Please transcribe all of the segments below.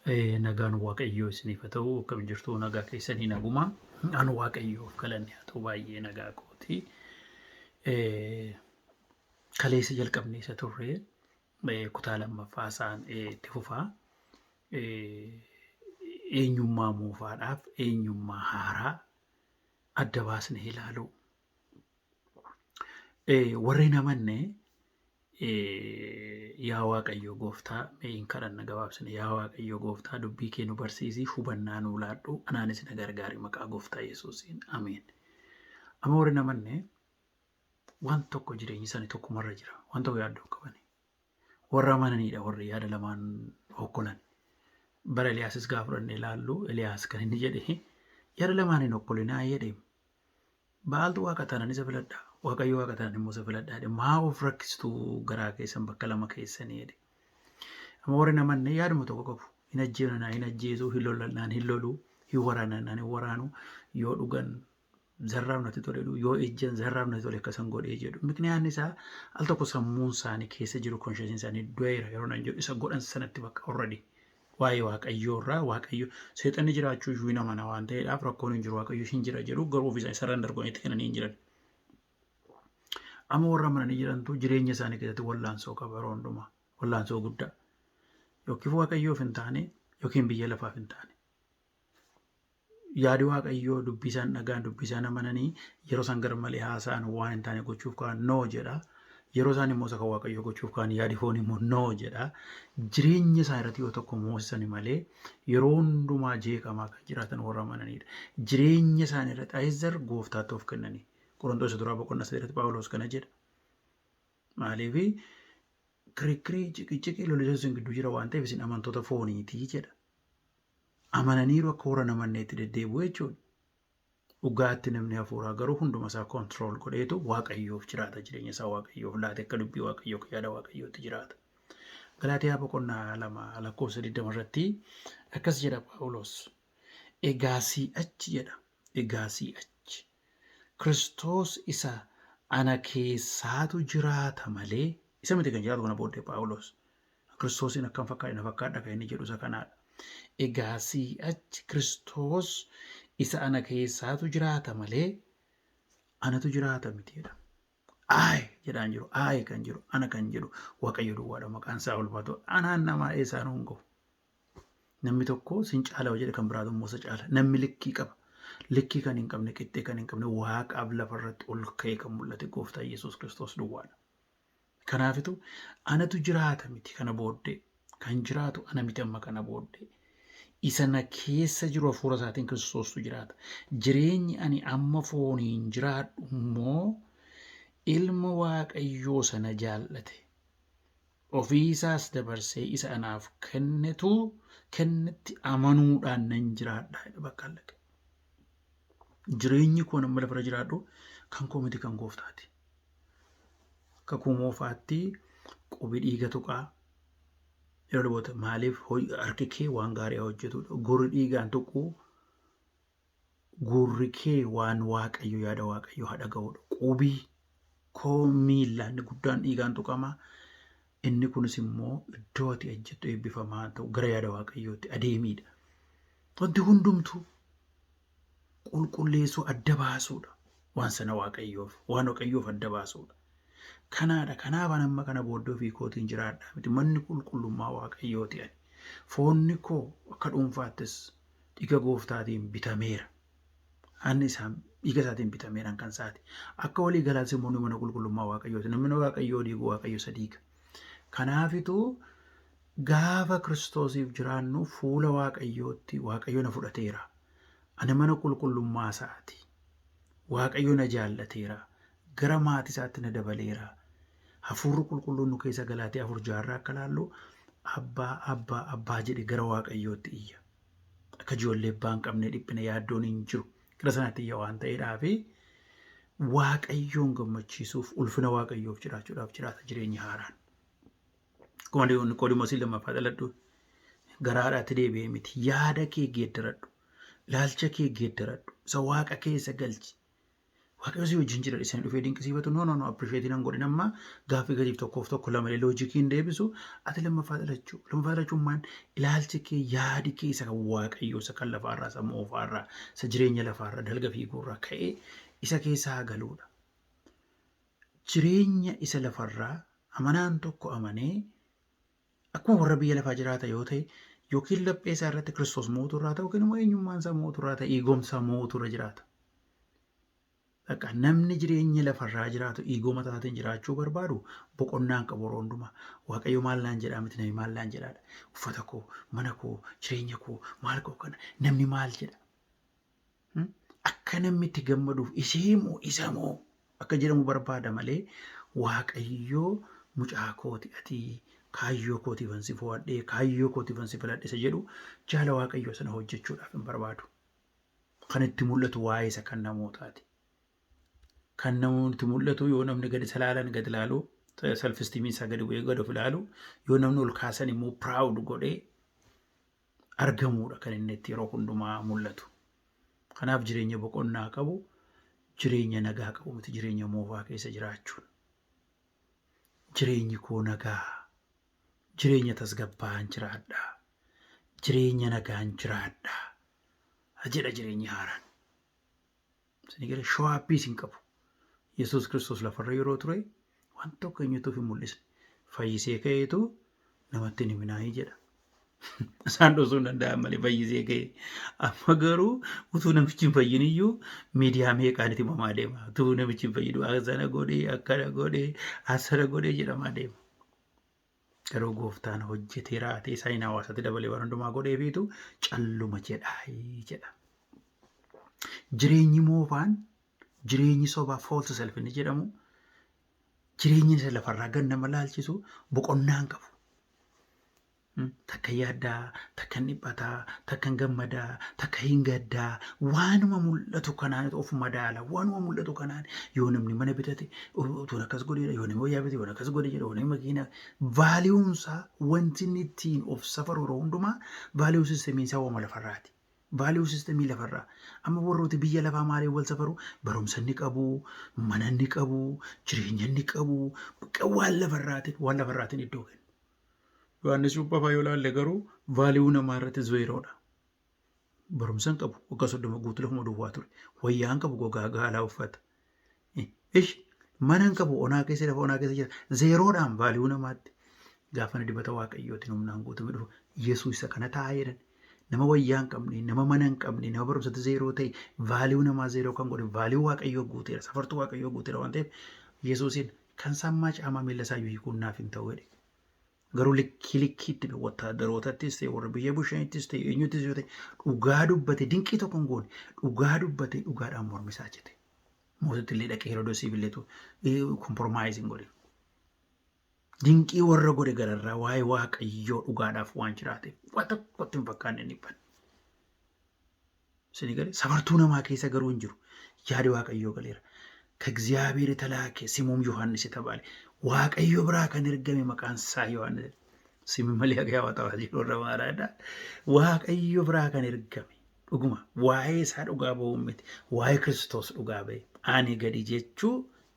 Nagaan Waaqayyoo isiniif haa ta'u. Akkam jirtu? Nagaa keessanii? Naguma. An Waaqayyoof galanni haa ta'u, baay'ee nagaa kooti. Kaleessa jalqabne isa turre kutaa lammaffaa isaan itti fufaa. Eenyummaa moofaadhaaf eenyummaa haaraa adda baasnee ilaaluu. Warri hin amanne, yaa Waaqayyo gooftaa, mee hin kadhanna gabaabsine. Yaa Waaqayyo gooftaa, dubbii kee nu barsiisi, hubannaa nuu laadhu, anaanis na gargaari, maqaa gooftaa Yesuusiin, ameen. Amma warri hin amanne waan tokko jireenyi isaanii tokkumarra jira, waan tokko yaaddoo hin qabani. Warra amananiidha warri yaada lamaan hokkolan. Bara Eliyaasis gaafa fudhannee ilaallu, Eliyaas kan inni jedhe yaada lamaan hin hokkolinaa jedhe. Ba'aaltu waaqa taanaan isa filadhaa. Waaqayyo waaqa taanaan immoo isa filadhaa jedhe. Maa of rakkistu garaa keessan bakka lama keessanii jedhe. Amma warri hin amanne yaaduma tokko qabu. Hin ajjeefnaan hin ajjeesu, hin lolanaan hin lolu, hin waraanaan hin waraanu, yoo dhugan zarraaf natti tole jedhu, yoo ejjan zarraaf natti tole akkasan godhee jedhu. Mikniyaan isaa al tokko sammuun isaanii keessa jiru, conscience isaanii du'eera yeroo nan jedhu, isa godhan sanatti bakka already waa'ee Waaqayyoo irraa, Waaqayyo seexanni jiraachuu iyyuu hin amana waan ta'eedhaaf rakkoon hin jiru, Waaqayyo hin jira jedhu, garuu ofii isaanii sarara dargonitti kennanii hin jiran. Amma warra amananii jirantu jireenya isaanii keessatti wallaansoo qaba yeroo hundumaa, wallaansoo guddaa. Yookiin Waaqayyoof hin taane yookiin biyya lafaaf hin taane. Yaadi Waaqayyoo, dubbii isaan dhagaan, dubbii isaan amananii, yeroo isaan gar malee haasa'an, waan hin taane gochuuf ka'an no jedha. Yeroo isaan immoo isa kan Waaqayyoo gochuuf ka'an yaadi foon immoo no jedha. Jireenya isaan irratti yoo tokko moosisani malee yeroo hundumaa jeeqamaa kan jiraatan warra amananiidha. Jireenya isaanii irratti ayizar gooftaatti of kennanii. Qorontoos isa duraa boqonnaa 3 irratti Phaawulos kana jedha. Maaliif kirikkirii ciqiciqii lolisa isin gidduu jira waan ta'eef isin amantoota fooniitii jedha. Amananiiru akka warra namanneetti deddeebi'u jechuudha. Dhugaatti namni hafuuraa garuu hunduma isaa control godheetu Waaqayyoof jiraata. Jireenya isaa Waaqayyoof laate, akka dubbii Waaqayyoo, akka yaada Waaqayyootti jiraata. Galaatiyaa boqonnaa 2 lakkoofsa 20 irratti akkas jedha Phaawulos. Egaa si'achi jedha. Egaa si'achi Kiristoos isa ana keessaatu jiraata malee isa miti kan jiraatu kana booddee Phaawulos. Kiristoosiin akkam fakkaadhe na fakkaadha kan inni jedhu isa kanaadha. Egaa si'achi Kiristoos isa ana keessaatu jiraata malee anatu jiraata miti jedha. I jedhaan jiru, I kan jedhu, ana kan jedhu Waaqayyo duwwaadha, maqaan isaa ulfaatu. Anaan namaa eessaan hin gahu. Namni tokko sin caala yoo jedhe kan biraatu immoo isa caala. Namni likkii qaba. Likkii kan hin qabne, qixxee kan hin qabne, waaqaaf lafarratti ol ka'ee kan mul'ate gooftaa Yesuus Kiristoos duwwaadha. Kanaafitu anatu jiraata miti kana booddee. Kan jiraatu ana miti amma kana booddee. Isa na keessa jiru hafuura isaatiin Kiristoostu jiraata. Jireenyi ani amma fooniin jiraadhu immoo ilma Waaqayyoo sana jaallate. Ofii isaas dabarsee isa anaaf kennetu kennetti amanuudhaan nan jiraadha jedha bakka allaqe. Jireenyi koo nama lafarra jiraadhu kan koo miti, kan gooftaati. Kakuu Moofaatti qubi dhiiga tuqaa yeroo luboota maaliif harki kee waan gaarii haa hojjetudha. Gurri dhiigaan tuquu, gurri kee waan Waaqayyo, yaada Waaqayyo haa dhaga'udha. Qubi koo miillaan inni guddaan dhiigaan tuqama. Inni kunis immoo iddoo ati ejjettu eebbifamaa ta'u, gara yaada Waaqayyootti adeemiidha. Wanti hundumtuu qulqulleessuu, adda baasuudha. Waan sana Waaqayyoof, waan Waaqayyoof adda baasuudha. Kanaadha. Kanaaf an amma kana booddee ofii kootiin jiraadha miti. Manni qulqullummaa Waaqayyooti ani. Foonni koo akka dhuunfaattis dhiiga gooftaatiin bitameera. Ani isaan dhiiga isaatiin bitameera kan isaati. Akka walii galaatti immoo mana qulqullummaa Waaqayyooti. Namni Waaqayyoo diigu Waaqayyo isa diiga. Kanaafituu gaafa Kiristoosiif jiraannu fuula Waaqayyootti Waaqayyo na fudhateera. Ani mana qulqullummaa isaati. Waaqayyo na jaallateera. Gara maatii isaatti na dabaleera. Hafuurri qulqulluun nu keessa Galaatiyaa 4 jaarraa akka laallu abbaa, abbaa, abbaa jedhe gara Waaqayyootti iyya. Akka ijoollee abbaa hin qabne dhiphina yaaddoon hin jiru. Gara sanaatti iyya waan ta'eedhaafi Waaqayyoon gammachiisuuf, ulfina Waaqayyoof jiraachuudhaaf jiraata jireenyi haaraan. Akkuma Niqoodimoosii lammaffaa dhaladhu gara haadhaatti deebi'ee miti. Yaada kee geeddaradhu. Ilaalcha kee geeddaradhu. Isa Waaqa keessa galchi. Waaqayyo si wajjin jira isaan dhufee dinqisiifatu, no, no, no, appreciate nan godhin. Amma gaaffii gadiif tokkoof tokko lama logiciin deebisu. Ati lammaffaa dhalachuu, lammaffaa dhalachuun ilaalchi kee, yaadi kee isa kan Waaqayyoo, isa kan lafaarraa, isa moofaarraa, isa jireenya lafaarraa dalga fiiguurraa ka'ee isa keessaa galuudha. Jireenya isa lafarraa amanaan tokko amanee akkuma warra biyya lafaa jiraata yoo ta'e, yookiin laphee isaa irratti Kiristoos mootu irraa ta'u, yookiin immoo eenyummaan isaa mootu irraa ta'e, egoomsa mootu irra jiraata. Dhaqa namni jireenya lafarraa jiraatu, ego mataatiin jiraachuu barbaadu, boqonnaan qabu yeroo hundumaa. Waaqayyo maal naan jedhaa miti, namni maal naan jedhaadha. Uffata koo, mana koo, jireenya koo, maal koo kana namni maal jedha. Akka namni itti gammaduuf ishee moo isa moo akka jedhamu barbaada malee, Waaqayyoo mucaa kooti, ati kaayyoo kootiifan si fo'adhee, kaayyoo kootiifan si filadhe isa jedhu jaala Waaqayyoo sana hojjechuudhaaf hin barbaadu. Kan itti mul'atu waa'ee isa kan namootaati. Kan namoonni mul'atu, yoo namni gadi isa ilaalan gadi ilaalu, self esteemiin isaa gadi bu'ee gadi of ilaalu, yoo namni ol kaasan immoo proud godhee argamuudha kan inni itti yeroo hundumaa mul'atu. Kanaaf jireenya boqonnaa qabu, jireenya nagaa qabu miti jireenya moofaa keessa jiraachuun. Jireenyi koo nagaa, jireenya tasgabbaa'aan jiraadha, jireenya nagaan jiraadha jedha jireenyi haaraan. Isin gara show upiis hin qabu. Yesuus Kiristoos lafarra yeroo ture waan tokko eenyutuuf hin mul'isne. Fayyisee ka'eetu namatti hin himinaayii jedha. Isaan dhosuu hin danda'an malee fayyisee ka'e. Amma garuu utuu namichi hin fayyin iyyuu miidiyaa meeqaan itti himamaa deema. Utuu namichi hin fayyin akkana godhee, akkana godhee, asana godhee jedhamaa deema. Garuu gooftaan hojjetee raatee isaa hin hawaasatti dabalee waan hundumaa godheefiitu calluma jedhaa jedha. Jireenyi moofaan, jireenyi sobaa, false self inni jedhamu, jireenyi isa lafarraa gad nama laalchisu boqonnaa hin qabu. Takka yaaddaa, takka hin dhiphataa, takka hin gammadaa, takka hin gaddaa, waanuma mul'atu kanaan of madaala, waanuma mul'atu kanaan. Yoo namni mana bitate utuun akkas godheedha, yoo namni wayyaa bitate yoon akkas godhe jedha, yoo namni makiina valueunsaa, wanti inni ittiin of safaru yeroo hundumaa value systemiin isaa waanuma lafarraati. Value systemii lafarraa. Amma warrooti biyya lafaa maaliin wal safaru? Barumsa inni qabu, mana inni qabu, jireenya inni qabu, waan lafarraatiin, waan lafarraatiin iddoo kennu. Yohaannis Cuuphaa yoo ilaalle garuu value namaa irratti zerodha. Barumsa hin qabu. Waggaa 30 guutuu lafuma duwwaa ture. Wayyaa hin qabu, gogaa gaalaa uffata. Ish, mana hin qabu, onaa keessa, lafa onaa keessa jira. Zerodhaan value namaatti. Gaafa inni dibata Waaqayyootiin humnaan guutumee dhufu, Yesuus isa kana taa'aa jedhan. Nama wayyaa hin qabne, nama mana hin qabne, nama barumsatti zero ta'e, value namaa zero kan godhe value Waaqayyoo guuteera. Safartuu Waaqayyoo guuteera waan ta'eef, Yesuusiin kan sammaa caamaa miilla isaa hiikuun naaf hin ta'u jedhe. Garuu likkii likkiitti wattaadarootattis ta'e, warra biyya bushaanittis ta'e, eenyuttis yoo ta'e, dhugaa dubbate. Dinqii tokko hin goone, dhugaa dubbate, dhugaadhaan mormisaa jette. Mootitti illee dhaqee Heroodosiif illeetu compromise hin godhin. Dinqii warra godhe gararraa waa'ee Waaqayyoo dhugaadhaaf waan jiraateef waan tokkotti hin fakkaanne inni dhiphan. Isinii galee? Safartuu namaa keessa garuu hin jiru. Yaadi Waaqayyoo galeera. ከእግዚአብሔር የተላከ ስሙም ዮሐንስ የተባለ፣ Waaqayyo biraa kan ergame maqaan isaa Yohaannis. Simi malee akka yaawwataa jiru irra maaraadha. Waaqayyo biraa kan ergame dhuguma waa'ee isaa dhugaa ba'uu miti. Waa'ee Kiristoos dhugaa ba'e. Ani gadi jechuu,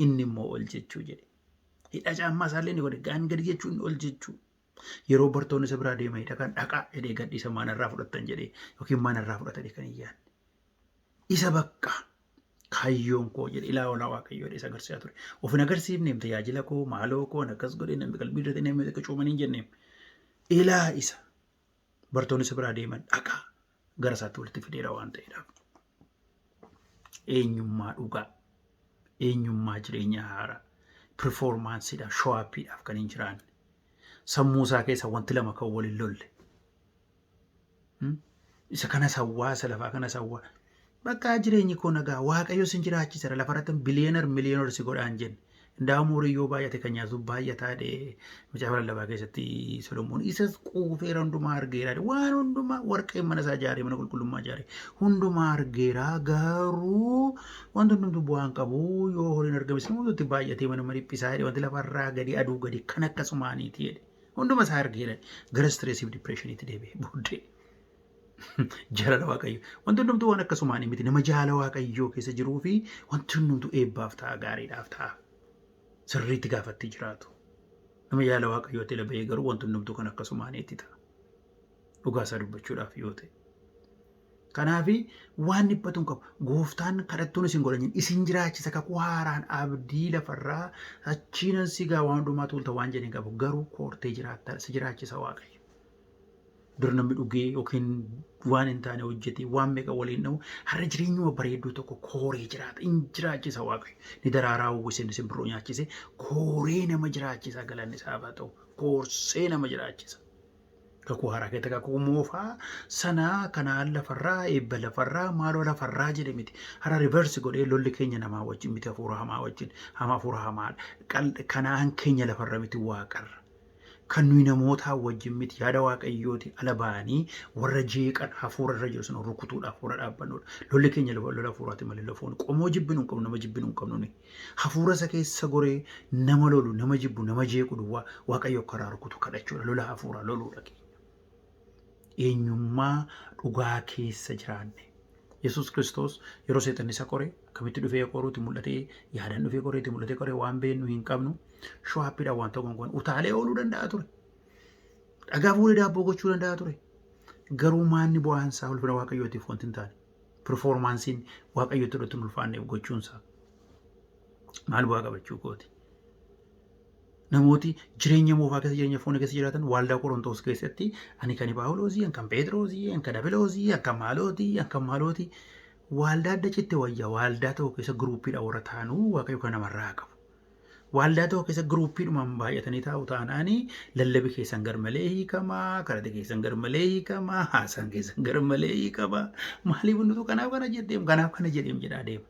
inni immoo ol jechuu jedhe. Hidha caammaa isaallee ni godhe. Ani gadi jechuu, inni ol jechuu. Yeroo bartoonni isa biraa deeman hidha kan dhaqaa jedhee gadhiisa, maanarraa fudhattan jedhee yookiin maanarraa fudhatanii kan hin yaadne. Isa bakka kaayyoon koo jedhe, ilaa olaa Waaqayyoo jedhe isa agarsiisaa ture. Of hin agarsiifneem, tajaajila koo, maaloo koo akkas godhe, namni qalbii irratti namni akka cuumanii hin jenneem. Ilaa isa bartoonni isa biraa deeman dhaqaa gara isaatti walitti fideera waan ta'eedhaaf. Eenyummaa dhugaa, eenyummaa jireenya haaraa, performanceiidhaaf, show upiidhaaf kan hin jiraanne, sammuu isaa keessa wanti lama kan waliin lolle. Isa kana sawwaa, isa lafaa kana sawwaa. Bakka jireenyi koo nagaa, Waaqayyo sin jiraachisa, lafarratti billionaire, millionaire si godhaan jenne. Ndaa'u horii yoo baay'ate kan nyaatu baay'ataa dhee macaafa lallabaa keessatti Solomoon isas quufeera, hundumaa argeera, waan hundumaa, warqeen mana isaa ijaaree, mana qulqullummaa ijaaree hundumaa argeera, garuu wanti hundumtu bu'aan qabu yoo horiin argames hundumtu baay'atee manuma dhiphisaa jedhe. Wanti lafarraa gadi aduu gadi kan akkasumaaniiti jedhe, hunduma isaa argeera, gara stressiif depressioniitti deebi'e booddee. Jaalala Waaqayyoo. Wanti hundumtuu waan akkasumaan miti. Nama jaalala Waaqayyoo keessa jiruu fi wanti hundumtuu eebbaaf ta'a, gaariidhaaf ta'a. Sirriitti gaafatti jiraatu. Nama jaalala Waaqayyootti ala bahee garuu wanti hundumtuu kan akkasumaan itti ta'a. Dhugaa isaa dubbachuudhaaf yoo ta'e. Kanaaf waan dhiphatu hin qabu. Gooftaan kadhattuun isin godhan isin jiraachisa kakuu haaraan abdii lafarraa achiinan si gaa waan hundumaa tuulta waan jedhe hin qabu. Garuu koortee jiraatta si jiraachisa Waaqayyo. Dur namni dhugee yookiin waan hin taane hojjetee waan meeqa waliin dha'u har'a jireenyuma bareedduu tokko kooree jiraata. In jiraachisa Waaqayyo. Ni daraaraa uwwise inni simbirroo nyaachise kooree nama jiraachisa galanni isaaf haa ta'u. Koorsee nama jiraachisa. Kakuu haaraa keessatti kakuu moofaa sana kanaan lafarraa eebba lafarraa maaloo lafarraa jedhe miti. Har'a reverse godhee lolli keenya namaa wajjin miti hafuura hamaa wajjin hama hafuura hamaadha. Kanaan keenya lafarra miti waaqarra. Kan nuyi namootaa wajjin miti yaada waaqayyooti ala ba'anii warra jeeqan hafuura irra jiru sana rukutuudhaaf warra dhaabbannudha. Lolli keenya lola hafuuraati malee lola foon qomoo jibbinu hin qabnu nama jibbinu hin qabnu nuyi. Hafuura isa keessa goree nama lolu, nama jibbu, nama jeequ duwwaa Waaqayyo akka irraa rukutu kadhachuudha. Lola hafuuraa loluudha keenya. Eenyummaa dhugaa keessa jiraanne. Yesuus Kiristoos yeroo seexanni isa qore akkamitti dhufee qoruuti mul'atee yaadaan dhufee qoreetti mul'atee qoree waan beeknu hin qabnu. Sho'aappiidhaan waan tokko hin goone utaalee ooluu danda'a ture. Dhagaa fuudhee daabboo gochuu danda'a ture. Garuu maanni bu'aan isaa ulfina Waaqayyootiif wanti hin taane. Pirfoormaansiin Waaqayyotti irratti hin ulfaanneef gochuunsaa maal bu'aa qabachuu kooti. Namooti jireenya moofaa keessa jireenya foonii keessa jiraatan waaldaa Qorontoos keessatti ani kan Phaawuloosii, ani kan Pheexiroosii, ani kan Aphilosii, ani kan maalootii, ani kan maalootii. Waaldaa adda citte wayya waaldaa tokko keessa giruuppiidhaan warra taanuu Waaqayyo kan namarraa qabu. Waaldaa tokko keessa giruuppiidhumaan baay'atanii taa'u taanaani lallabi keessan garmalee hiikama, kadhati keessan garmalee hiikama, haasaan keessan garmalee hiikama. Maaliif hundumtuu kanaaf kana jedheem kanaaf kana jedheem jedhaa deema.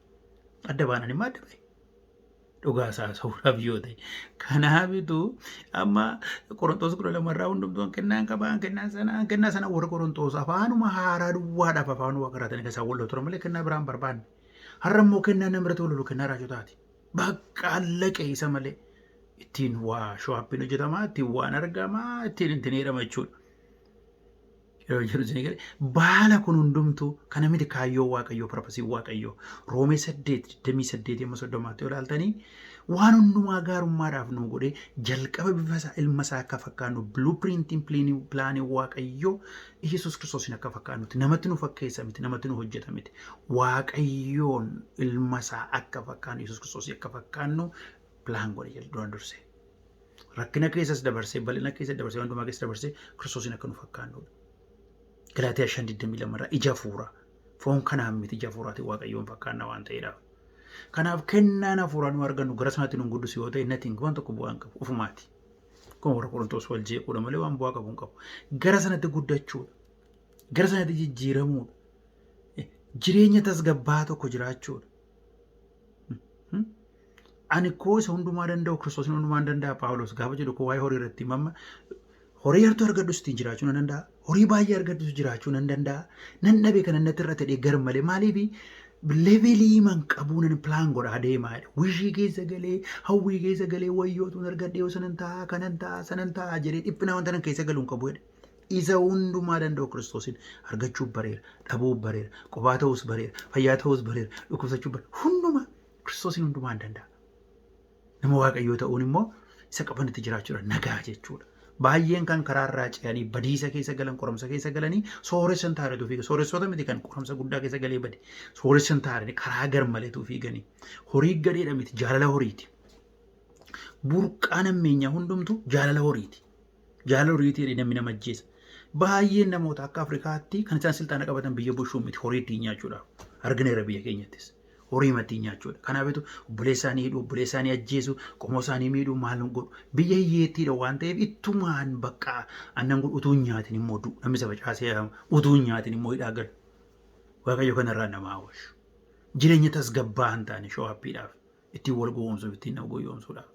Adda baanaan immoo adda ba'e. Dhugaa isaa haasa'uudhaaf yoo ta'e. Kanaafitu amma Qorontoos 12 irraa hundumtuu kennaan qabaa kennaa sana kennaa sana warra Qorontoos afaanuma haaraa duwwaadhaaf afaanuma qaratanii keessaa wal turan malee kennaa biraan barbaanne. Har'a immoo kennaa nama irratti wal lolu kennaa raajotaati. Bakka allaqe isa malee ittiin waa sho'aappiin hojjetamaa, ittiin waan argamaa, ittiin ittiin jedhama jechuudha. Yeroo jedhu isin eegale baala kun hundumtuu kana miti kaayyoo Waaqayyoo parpasii Waaqayyoo Roomee 8 28 amma 30tti yoo ilaaltanii waan hundumaa gaarummaadhaaf nu godhee jalqaba bifa isaa ilma isaa akka fakkaannu blueprintiin pilaanii Waaqayyoo Yesuus Kiristoosiin akka fakkaannutti namatti nu fakkeessa miti namatti nu hojjeta miti Waaqayyoon ilma isaa akka fakkaannu Yesuus Kiristoosii akka fakkaannu pilaan godhe jedhe duraan dursee. Rakkina keessas dabarsee bal'ina keessa dabarsee hundumaa keessa dabarsee Kiristoosiin akka nu fakkaannudha. Galaatiyaa 5:22 irraa ija hafuuraa foon kanaan miti ija hafuuraatiin Waaqayyoon fakkaanna waan ta'eedhaaf. Kanaaf kennaan hafuuraa nu argannu gara sanatti nu guddisu yoo ta'e nothing waan tokko bu'aa hin qabu ofumaati. Akkuma warra Qorontoos wal jeequudha malee waan bu'aa qabu hin qabu. Gara sanatti guddachuudha. Gara sanatti jijjiiramuudha. Jireenya tasgabbaa tokko jiraachuudha. Ani koo isa hundumaa danda'u Kiristoos hundumaa hin danda'a Phaawulos gaafa jedhu koo waa'ee horii irratti mamma horii hartuu argadhus ittiin jiraachuu nan danda'a. Horii baay'ee argadhus jiraachuu nan danda'a. Nan dhabe kana natti irra ta'e gar malee maaliif levelii man qabuu nan pilaan godhaa deemaa jedhe. Wishii keessa galee hawwii keessa galee wayyootuun argadhee yoo sanan ta'a kanan ta'a sanan ta'a jedhee dhiphina wanta nan keessa galuu hin qabu jedhe. Isa hundumaa danda'u Kiristoosiin argachuu bareera, dhabuu bareera, qophaa ta'uus bareera, fayyaa ta'uus bareera, dhukkubsachuu bareera. Hundumaa Kiristoosiin hundumaa hin danda'a. Nama Waaqayyoo ta'uun immoo isa qabanitti jiraachuudha, nagaa jechuudha. Baay'een kan karaa irraa ce'anii badiisa keessa galan, qoramsa keessa galanii sooressa hin taanetu fiiga. Sooressoota miti kan qoramsa guddaa keessa galee bade. Sooressa hin taane karaa gar maleetu fiiganii. Horii gadheedha miti jaalala horiiti. Burqaan hammeenyaa hundumtu jaalala horiiti. Jaalala horiiti jedhee namni nama ajjeesa. Baay'een namoota akka Afrikaatti kan isaan silxaana qabatan biyya bulchuu miti horii ittiin nyaachuudhaaf. Argineera biyya keenyattis. Horii ittiin nyaachuudha. Kanaafitu obboleessa isaanii hidhuu, obboleessa isaanii ajjeesu, qomoo isaanii miidhuu maal godhu. Biyya hiyyeettiidha waan ta'eef ittumaan bakka annan godhu utuu hin nyaatin immoo du'u. Namni isa facaasee utuu hin nyaatin immoo hidhaa galu. Waaqayyo kanarraa nama hawwashu. Jireenya tasgabbaa'aa hin taane shoo'appiidhaaf ittiin wal gowwoomsuuf ittiin nama gowwoomsuudhaaf.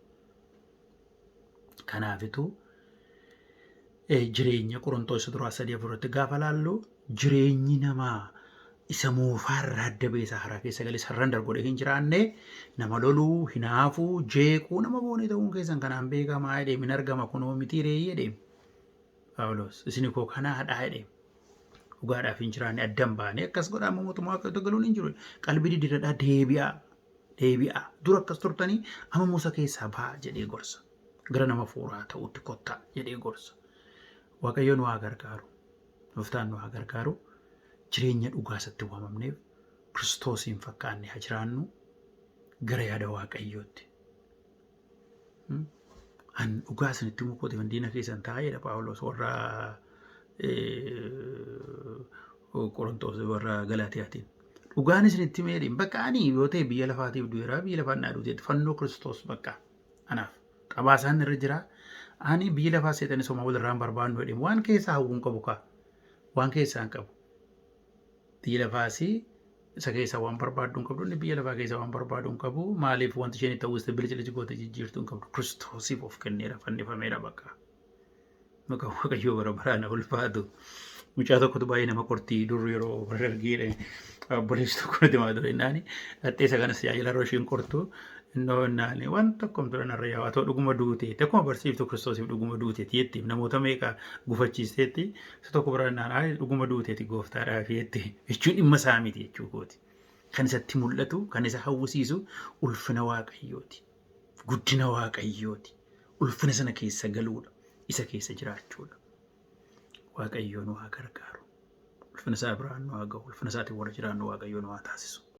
Kanaafitu jireenya Qorontoos isa duraa 3:4 irratti gaafa laallu jireenyi namaa isa moofaarraa adda ba'e isa haaraa keessa galee sarrandar godhee hin jiraanne nama loluu, hinaafuu, jeequu nama boonii ta'uun keessan kanaan beekamaa jedhee min argama kunoo mitii reeyii jedhee Phaawulos isin koo kanaadhaa jedhee. Dhugaadhaaf hin jiraanne addan baanee akkas godhaa amma mootummaa Waaqayyootti galuun hin jiru. Qalbii diddiirradhaa deebi'aa. Deebi'aa. Dura akkas turtanii amma musa keessaa ba'aa jedhee gorsa. Gara nama fuuraa ta'utti kottaa jedhee gorsa. Waaqayyo nu haa gargaaru. Gooftaan nu haa gargaaru. Jireenya dhugaa isatti waamamneef Kiristoosiin fakkaanne haa jiraannu gara yaada Waaqayyootti. An dhugaa isinitti himuu kootiif diina keessan ta'a jedha Phaawulos warra Qorontoos warra Galaatiyaatiin. Dhugaan isinitti himee bakka ani yoo ta'e biyya lafaatiif du'eera biyya lafaan naa duuteetti fannoo Kiristoos bakka anaaf xabaasaan irra jira. Ani biyya lafaa seexanni somaa walirraa hin barbaannu jedhee waan keessaa hawwuun qabu kaa waan keessaa hin qabu. Biyyi lafaas isa keessaa waan barbaaddu hin qabdu, inni biyya lafaa keessaa waan barbaadu hin qabu. Maaliif wanti isheen itti hawwiste bilicilici goote jijjiirtuu hin qabdu. Kiristoosiif of kenneera, fannifameera bakka. Maqaan Waaqayyoo bara baraan haa ulfaatu. Mucaa tokkotu baay'ee nama qortii dur yeroo bara dargiidha. Obboleessi tokko nuti maa ture innaani dhattee isa kanas tajaajila yeroo isheen qortu innoo innaani waan tokko hin turan irra yaa ta'u dhuguma duuteetti akkuma barsiiftu Kiristoosiif dhuguma duuteetti jettiif namoota meeqa gufachiisteetti isa tokko bira innaan ayi dhuguma duuteeti gooftaadhaaf jette jechuun dhimma isaa miti jechuu kooti. Kan isatti mul'atu kan isa hawwisiisu ulfina Waaqayyooti. Guddina Waaqayyooti. Ulfina sana keessa galuudha. Isa keessa jiraachuudha. Waaqayyoo nu haa gargaaru. Ulfina isaa biraan nu haa ga'u. Ulfina isaatiin warra jiraannu Waaqayyoo nu haa taasisu.